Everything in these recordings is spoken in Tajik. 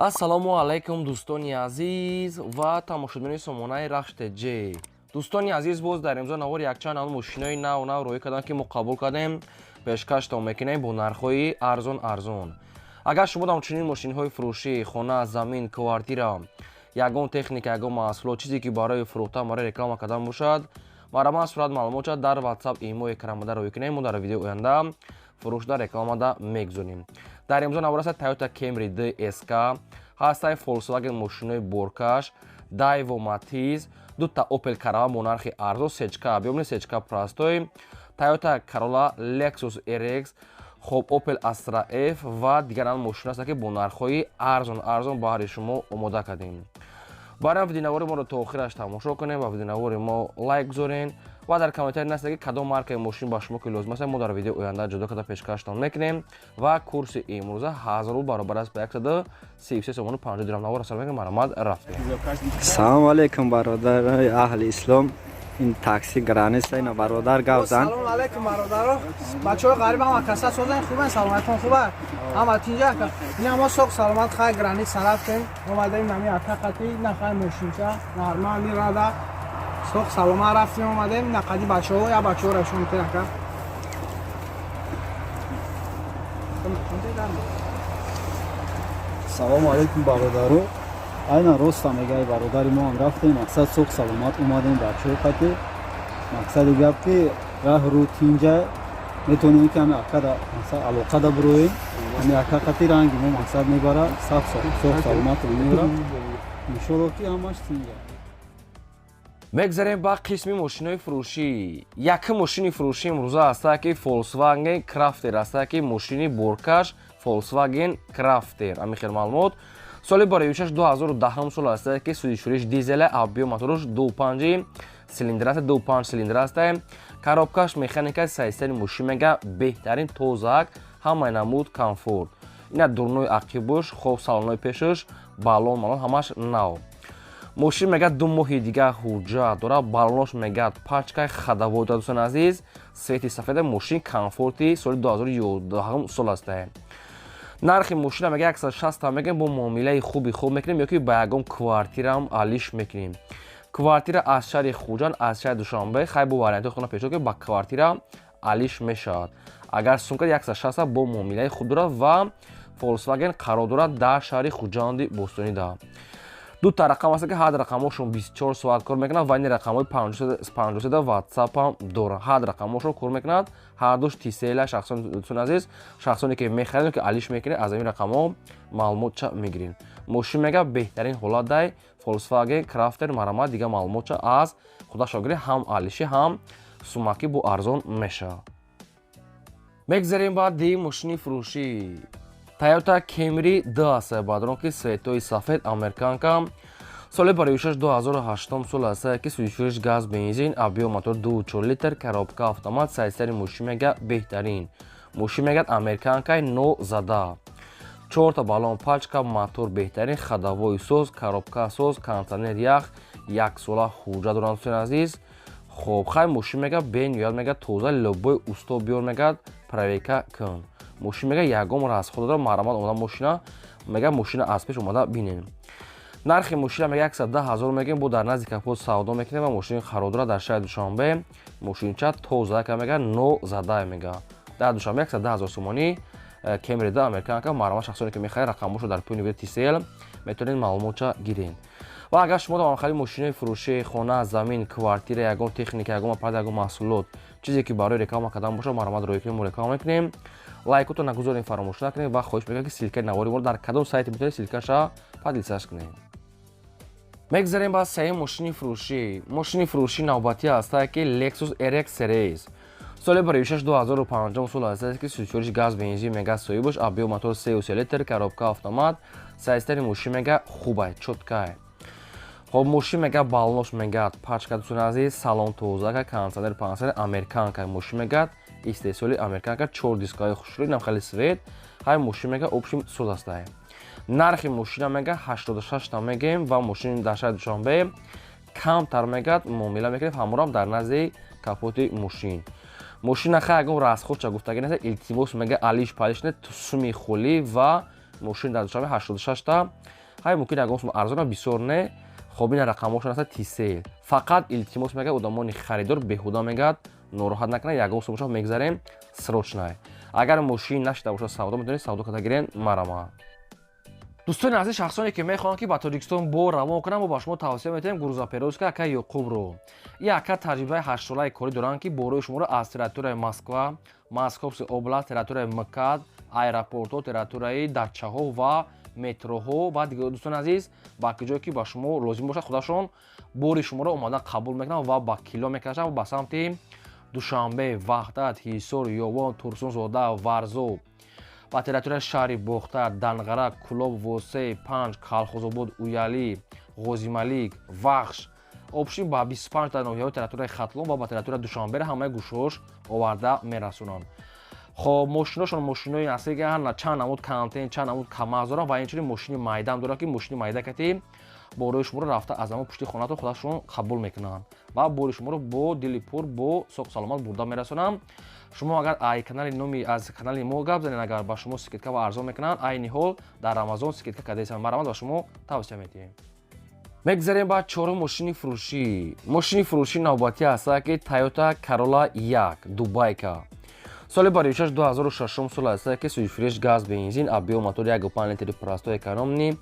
Ассалому алайкум, дӯстони азиз ва тамошобинони сомонаи Рахш ТЖ. Дӯстони азиз, боз дар имзо навор якчанд навъ мошинои нав нав роҳӣ карданд, ки мо қабул кардем, пешкаштон мекунем бо нархҳои арзон арзон. Агар шумо ҳамчунин мошинҳои фурӯшӣ, хона, замин, квартира, ягон техника, ягон маҳсулот, чизе ки барои фурӯхтан, барои реклама кардан бошад, марҳамат, сурат маълумотша дар WhatsApp, имо экранмада роҳӣ кунем. Мо дар видеои оянда фурӯшда рекламада мегузорем. Дар имзо навор аст Toyota Camry DSK, ҳастай Volkswagen мошинои боркаш, Daewoo Matiz, дута Opel Caravan бо нархи арзон, сечка объёмный, сечка простой, Toyota Corolla, Lexus RX, хоб, Opel Astra F ва дигар навъ мошино ҳастанд, ки бо нархҳои арзон арзон баҳри шумо омода кардем. Барои видеонавори моро то охираш тамошо кунем ва видеонавори мо лайк гузорен ва дар комментарий нависед, ки кадом маркаи мошин ба шумо ки лозим аст, мо дар видеои оянда ҷудо карда пешкаштон мекунем. Ва курси имрӯза 1000 рубл баробар аст ба 133 сомону 50 дирам. Навор асар мекунем, марҳамат, рафтем. Салому алейкум, бародарои аҳли ислом. Ин такси граница, ина бародар гап зан. Салому алейкум, бародаро, бачаҳои ғариб, ҳама каса созен, хубен, саломатон хуба, ҳама тинҷа. Ина мо соқ саломат, хай, граница рафтем, омадаем, нами акақати на, хай, мошинча нормально рада, соқ саломат рафтем, омадем, на қади бачаҳо, я бачаҳо рашон те ака. Салому алейкум, бародаро. Айнан роста мегаи бародари мо ҳам, рафтем, мақсад, соқ саломат омадем бачаҳо қати. Мақсади гап ки раҳ рӯ тинҷа, метавонем ки ҳами акада, мақсад, алоқада бироем, ҳами ака қати ранги мо, мақсад, мебара, саф соқ саломат меора, иншолло ки ҳамаш тинҷа. Мегзарем ба қисми мошинои фурӯшӣ. Якум мошини фурӯшӣ имрӯза ҳаста, ки Volkswagen Crafter ҳаста, ки мошини боркаш Volkswagen Crafter. Ҳамин хел маълумот, соли бароишаш 2010 сол ҳаста, ки сӯзишвориш дизела, объём моторуш 2.5 цилиндр аст, 2.5 цилиндр аста, коробкаш механика. Сайстани мошин мега беҳтарин, тозак, ҳамаи намуд комфорт. Ина дурнои ақибуш, хоб, салонои пешаш, баллон малон ҳамаш нав. Мошин мегӯяд 2 моҳи дигар ҳуҷҷат дорад, баллонош мегӯяд пачкай, ходовой дорад. Дӯстони азиз, цвети сафеда, мошин комфорти, соли 2011 сол аста. Нархи мошина мега 160 мегӯем, бо муомилаи хуби хуб мекунем ё ки ба ягон квартираам алиш мекунем. Квартира аз шаҳри Хуҷанд, аз шаҳри Душанбе, хай, бо вариантҳои худна пешо, ки ба квартира алиш мешавад. Агар сумка 160 бо муомилаи хуб дорад ва Volkswagen қарор дорад дар шаҳри Хуҷанди бостонида. Дута рақам аст, ки ҳар рақамҳошон 24 соат кор мекунад ва ин рақамҳои 53 WhatsApp ҳам дорад. Ҳар рақамҳошон кор мекунад, ҳардуш Тисела. Шахсони азиз, шахсоне ки мехаред, ки алиш мекунед, аз ин рақамҳо маълумотча мегиред. Мошин мега беҳтарин ҳолат дай Volkswagen Crafter. Марҳамат, дигар маълумотча аз худашо гиред, ҳам алиши, ҳам сумакӣ бо арзон мешавад. Мегзарем ба дигар мошини фурӯшӣ. Toyota Camry D аст, бадрон, ки цветои сафед, американка, соли бароишаш 2008 сол аст, ки сӯзишвориш газ бензин, объём мотор 2.4 литр, коробка автомат. Сайсари мошин мега беҳтарин. Мошин мегӯяд американкаи, но зада, чорта баллон пачка, мотор беҳтарин, ходовой соз, коробка соз, кондиционер ях, яксола ҳуҷҷат доранд, дӯстони азиз. Хоб, хай, мошин мега бениҳоят мега тоза, любой усто биёр, мегӯяд, проверка кун. Мошин мега ягон расход дорад. Марҳамат, омада мошина, мега мошина аз пеш омада бинем. Нархи мошина мега 110 000 мегӯем, бо дар назди капот савдо мекунем. Ва мошини қарор дорад дар шаҳри Душанбе. Мошинча тоза ка, мега но зада, мега дар Душанбе 110 000 сомонӣ Кемри да американка. Марҳамат, шахсоне ки мехаред, рақамҳошо дар поёни видео Тисел метавонед маълумотча гиред. Ва агар шумо дар мошинои фурӯши, хона, замин, квартира, ягон техника, ягон аппарат, ягон маҳсулот, чизе ки барои реклама кардан бошад, марҳамат, роҳӣ кунем, мо реклама мекунем. Лайкото нагузорем, фаромӯш накунем ва хоҳиш мекунем, ки ссылкаи навори моро дар кадом сайте метавонед, ссылкаша поделиться кунем. Мегзарем ба сеюм мошини фурӯшӣ. Мошини фурӯшӣ навбатӣ ҳаста, ки Lexus RX Series, соли бароишаш 2005 сол аст, ки сӯзишвориш газ бензин мега соҳибаш, объём мотор 3.3 литр, коробка автомат. Сайстари мошин мега хубай, чёткай. Хоб, мошин мега баллонош мегӯяд пачка. Дӯстони азиз, салон тозака, кондиционер пансер, американка мошин мегӯяд, истеҳсоли американка, чор дискаҳои хушрӯ, инам хеле свет. Ҳай, мошин мега общем соз астай. Нархи мошина мега 86 та мегӯем ва мошин дар шаҳри Душанбе, камтар мегӯяд муомила мекунем, ҳаморам дар назди капоти мошин. Мошина хай, ягон расходча гуфтагӣ нест, илтимос, мега алиш палиш не, суми хулӣ ва Мошин дар Душанбе 86 та. Ҳай, мумкин ягон сум арзона, бисёр не. Хоб, ина рақамҳошон аста, Тисел. Фақат илтимос мегӯяд, одамони харидор беҳуда мегӯяд, нороҳат накунад, ягон сум бошад, мегзарем, срочно. Агар мошин нашида бошад, савдо метавонед, савдо карда гирен, марама. Дӯстони азиз, шахсоне ки мехоҳанд, ки ба Тоҷикистон бор равон кунанд, мо ба шумо тавсия метиҳем грузоперевозка ака Ёқубро. И ака таҷрибаи ҳаштсолаи корӣ доранд, ки борои шуморо аз территорияи Москва, Московский область, территорияи МКАД, аэропортҳо, территорияи дачаҳо ва метроҳо ва дигар, дӯстони азиз, ба ҷое ки ба шумо лозим бошад, худашон бори шуморо омода қабул мекунанд ва ба кило мекашанд ва ба самти Душанбе, Ваҳдат, Ҳисор, Ёвон, Турсунзода, Варзоб, ба территорияи шаҳри Бохтар, Данғара, Кӯлоб, Восеъ, Панҷ, Калхозобод, Уялӣ, Ғозималик, Вахш, общем, ба 25 та ноҳияҳои территорияи Хатлон ва ба территорияи Душанберо ҳамаи гӯшаҳош оварда мерасонанд. Хоб, мошиношон мошинои аслӣ, чанд намуд контейнер, чанд намуд КамАЗ доранд ва инчунин мошини майдаам дорад, ки мошини майда кати борои шуморо рафта аз ҳамон пушти хонатон худашон қабул мекунанд ва бори шуморо бо дили пур, бо соқ саломат бурда мерасонанд. Шумо агар ай канали номи аз канали мо гап занед, агар ба шумо скидка ва арзон мекунанд. Айни ҳол дар Рамазон скидка кардаистанд, марҳамат, ба шумо тавсия медиҳем. Мегзарем ба чорум мошини фурӯшӣ. Мошини фурӯшӣ навбатӣ ҳаста, ки Тойота Карола 1 Дубайка, соли баришаш 2006 сол аста, ки сӯзишфурӯш газ, бензин, объём мотор 1,5 литри, простой, экономный,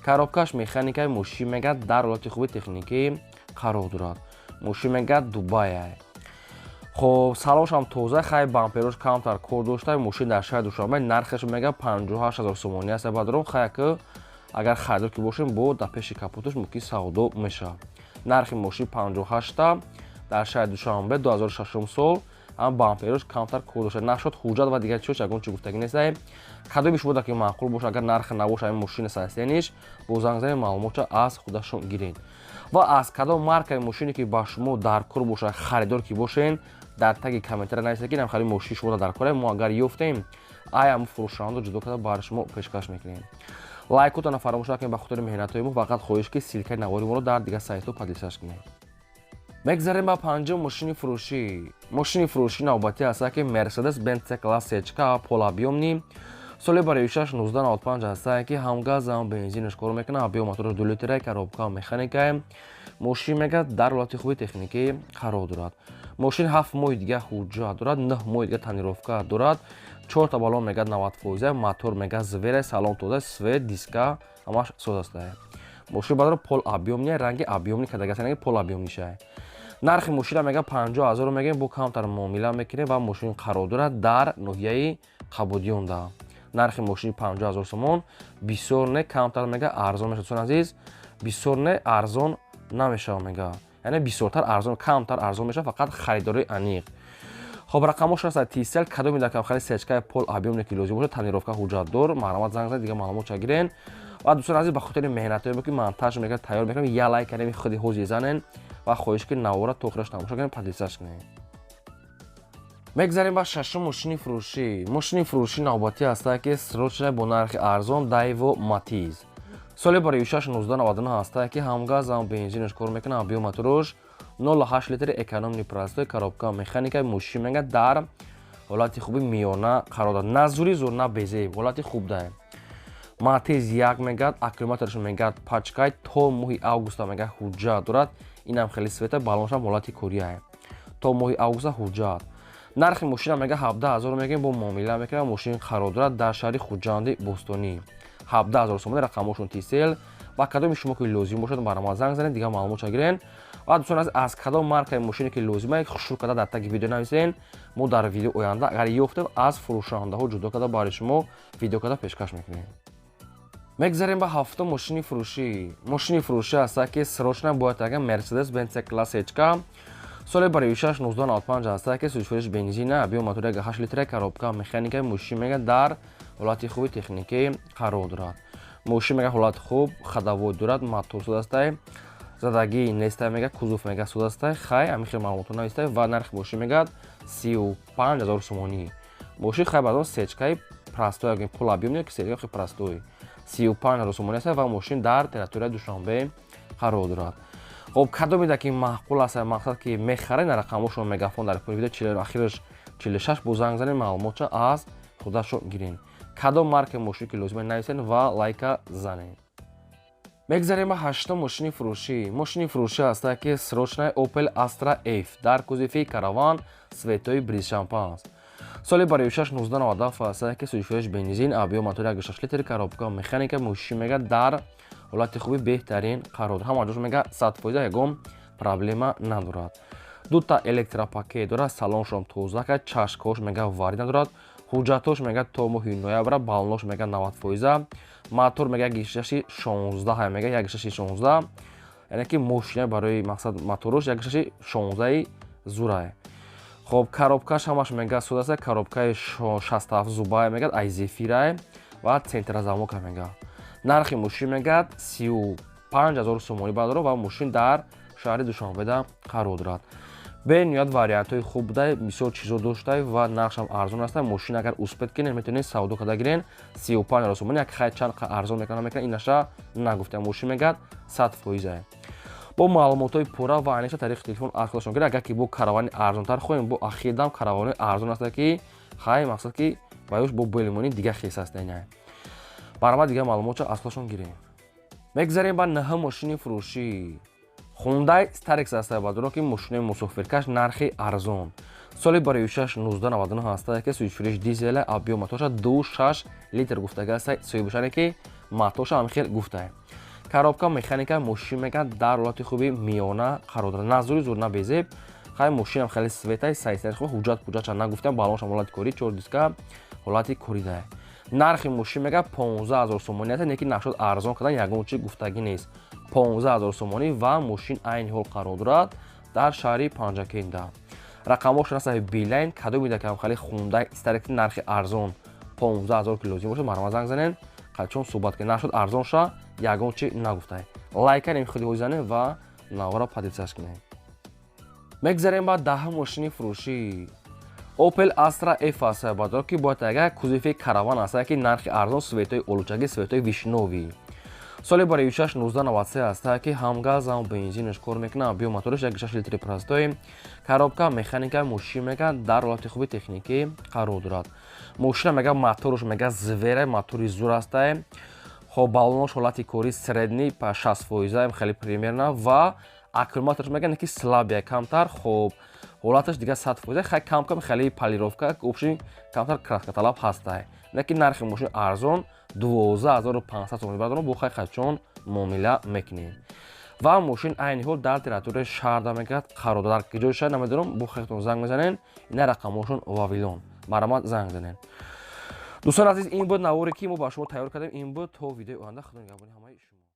коробкаш механикаи. Мошин мегӯяд, дар ҳолати хуби техникӣ қарор дорад. Мошин мегӯяд, Дубая. Хоб, салоншам тоза, хай, бамперош камтар кор дошта. Мошин дар шаҳри Душанбе, нархаш мегӯяд, 58 ҳазор сомонӣ аст. Бадром, хай, ки агар харидор ки бошем, бо дар пеши капоташ мумкин савдо мешавад. Нархи мошин 58-та, дар шаҳри Душанбе, 2006 сол. Ам бамперош камтар кор дошта нашуд. Ҳуҷҷат ва дигар чиёш ягон чи гуфтагӣ нестае. Кадоми шумо ки маъқул боша, агар нархи набоша ин мошини састениш, бо занг зани, маълумотша аз худашон гиред. Ва аз кадом маркаи мошине ки ба шумо дар кор боша, харидор ки бошен, дар таги комментария нависед, ки нам хари мошини шумо дар кора. Мо агар ёфтем, аям фурӯшандо ҷудо карда барои шумо пешкаш мекунем. Лайкотона фаромӯш накунед ба хотири меҳнатҳои мо. Фақат хоҳиш, ки ссылкаи навори моро дар дигар сайтҳо поделиться кунед. Мегзарем ба панҷум мошини фурӯшӣ. Мошини фурӯшӣ навбатӣ ҳаста, ки Мерседес Бенц класс сечка, полуобъёмный, соли баришаш 1995 ҳаста, ки ҳам газ, ҳам бензинаш кор мекунад, объём мотораш 2 литра, коробка механикае. Мошин мегӯяд, дар ҳолати хуби техникӣ қарор дорад. Мошин 7 моҳи дига ҳуҷҷат дорад, 9 моҳи дига тонировка дорад. Чорта баллон мегӯяд, 90%. Мотор мегӯяд, звере, салон тоза, свет, диска ҳамаш соз астае. Мошин бадро полуобъёмный, ранги объёмный кардагас, ранги полуобъёмный шае. Нархи мошина мегӯяд, 50 ҳазорро мегӯем, бо камтар муомила мекунем. Ва мошин қарор дорад дар ноҳияи Қабудиёнда. Нархи мошини 50 ҳазор сомон, бисёр не, камтар мега арзон мешавад. Дӯстони азиз, бисёр не, арзон намешавад мега, яъне бисёртар арзон, камтар арзон мешавад, фақат харидории аниқ. Хоб, рақамош аст Тисел. Кадоми дар камхари сечкаи полуобъёмный ки лозим бошад, тонировка, ҳуҷҷатдор, марҳамат, занг занед, дига маълумотша гирен. Ва дӯстони азиз, ба хотири меҳнатҳое ки монтаж мекунад, тайёр мекунам, я лайк кардем, худи ҳози занен ва хоҳиш, ки навора то охираш тамошо кунем, поделиться кунем. Мегзарем ба шашум мошини фурӯшӣ. Мошини фурӯшӣ навбатӣ ҳаста, ки срочно, бо нархи арзон, Дайво Матиз, соли баришаш 1999 ҳаста, ки ҳам газ, ҳам бензинаш кор мекунад, объём мотораш 0,8 литри, экономный, простой, коробка механика. Мошин мега, дар ҳолати хуби миёна қарор дорад, на зури зур, на безеб, ҳолати хуб дае. Матиз як мегӯяд, аккумулятораш мегӯяд, пачкай, то моҳи августа мегӯяд, ҳуҷҷат дорад. Инам хеле света, баллоншам ҳолати корияе, то моҳи августа ҳуҷҷат. Нархи мошина мега, 17 ҳазор мегӯем, бо муомила мекунам. Мошин қарор дорад дар шаҳри Хуҷанди бостонӣ. 17 ҳазор сомони, рақамҳошон Тисел. Ва кадоми шумо ки лозим бошад, марҳамат, занг занед, дигар маълумотша гирен. Ва дӯстон азиз, аз кадом маркаи мошине ки лозима, хушрӯ карда дар таги видео нависен. Мо дар видео оянда, агар ёфтем, аз фурӯшандаҳо ҷудо карда барои шумо видео карда пешкаш мекунем. Мегзарем ба ҳафтум мошини фурӯшӣ. Мошини фурӯшӣ ҳаста, ки срочно бояд ага Мерседес Бенц класс сечка, соли баришаш 1995 ҳаста, ки сӯзишфурӯш бензина, объём мотор 8 литра, коробка механика. Мошин мега, дар ҳолати хуби техникӣ қарор дорад. Мошин мега, ҳолати хуб, ходовой дорад, мотор судастай, задагӣ нестай, мега, кузов мега, судастай. Хай, ҳамин хел маълумотҳо навистай. Ва нархи мошин мегӯяд, 35 ҳазор сомонӣ. Мошин, хай, баъдон сечкаи простой, полуобъёмный, ки сечка хел простой, 35 ҳазор сомонӣ аст ва мошин дар территорияи Душанбе қарор дорад. Хоб, кадомеда ки маъқул аст, мақсад ки мехаред, на рақамҳошон Мегафон дар пои видео, ахираш 46, бо занг занед, маълумотша аз худашон гирен. Кадом маркаи мошин ки лозима, нависен ва лайка занед. Мегзарем ба ҳаштум мошини фурӯшӣ. Мошини фурӯшӣ ҳаста, ки срочная Opel Astra F дар кузови караван, цветои бриз шампанс, соли барои 1997 ҳаста, ки сӯзишвориш бензин, объём мотор 1,6 литр, коробка механика. Мошин мега дар ҳолати хуби беҳтарин қарор, ҳама ҷош мега 100%, ягон проблема надорад. Дута электропакет дорад, салоншон тоза кард, чашкош мега варӣ надорад, ҳуҷҷатош мега то моҳи ноябра, баллош мега 90%, мотор мега 1,6 16, мега 1,6 16, яъне ки мошина барои мақсад моторош 1,6 16 зурае. Хоб, коробкаш ҳамаш мега суд аст, коробкаи 67 зубае, мегад ай зефирае ва центрозамока. Мега нархи мошин мегад 35 000 сомонӣ бардоро ва мошин дар шаҳри Душанбеда қарор дорад. Бениҳоят вариантҳои хуб буда, бисёр чизо дошта ва нархшам арзон аст. Мошин агар успеть кунед, метавонед савдо карда гирен 35 000 сомонӣ. Як хай чанд арзон мекунад, намекунад, инаша нагуфтам. Мошин мегад 100%. Бо маълумотҳои пурра ва аниша тариқи телефон аз худашон гиред. Агар ки бо каравани арзонтар хоҳем, бо ахирдам караванҳои арзон аст, ки хай мақсад ки баёш бо белимонӣ дига хес аст. Баромад, дигар маълумотшо аз худашон гирем. Мегзарем ба наҳум мошини фурӯшӣ. Хундай Старекс аст, бадоро, ки мошинои мусофиркаш, нархи арзон, соли барои 1999 ҳаста, ки сӯзишвориш дизела, объём мотоша 2,6 литр гуфтага аст соҳибошане, ки мотоша ҳам хел гуфтае. Коробка механика. Мошин мегӯяд дар ҳолати хуби миёна қарор дорад, на зури зур, на безеб. Хай, мошинам хеле светай сайсари хуб, ҳуҷҷат пуҷҷатша нагуфтам, балоншам ҳолати корӣ, чор диска ҳолати коридае. Нархи мошин мега 15 000 сомонӣ аст, неки нашуд арзон кардан, ягон чи гуфтагӣ нест. 15 000 сомонӣ ва мошин айни ҳол қарор дорад дар шаҳри Панҷакенда. Рақамҳошон аст Билайн. Кадом ида кам хеле Хундай Старекс, нархи арзон, 15 000 ки лозим бошад, марҳамат, занг занед, чун суҳбат ки нашуд арзон ша, ягон чи нагуфтай. Лайка нем худи занед ва навора подписаться кунед. Мегзарем ба даҳум мошини фурӯшӣ. Opel Astra F аст, бадоро, ки бояд ага кузови караван аст, ки нархи арзон, цветои олучаги, цветои вишнёвый, соли барои 1993 аст, ки ҳам газ, ҳам бензинаш кор мекунад, объём мотораш 1,6 литри простой, коробка механика. Мошин мега дар ҳолати хуби техникӣ қарор дорад. Мошина мега моторш мега звере, мотори зур астае. Хоб, баллонош ҳолати кори средний па 60% хеле примерно ва аккумуляторш мега неки слабия камтар. Хоб, ҳолаташ дига 100%, хай кам-кам хеле полировка, общий камтар краскаталаб ҳастае, лекин нархи мошин арзон, 12 500 сомонӣ бардорам, бо хай хачон муомила мекунем. Ва мошин айни ҳол дар территорияи шаҳрда мегӯяд қарор дорад, дар ҷои шаҳр намедонам, бо хайтон занг мезанен, ина рақамҳошон Вавилон, марҳамат, занг занен. Дӯстони азиз, ин буд наворе, ки мо ба шумо тайёр кардем. Ин буд. То видеои оянда, худо нигаҳбони ҳамаи шумо.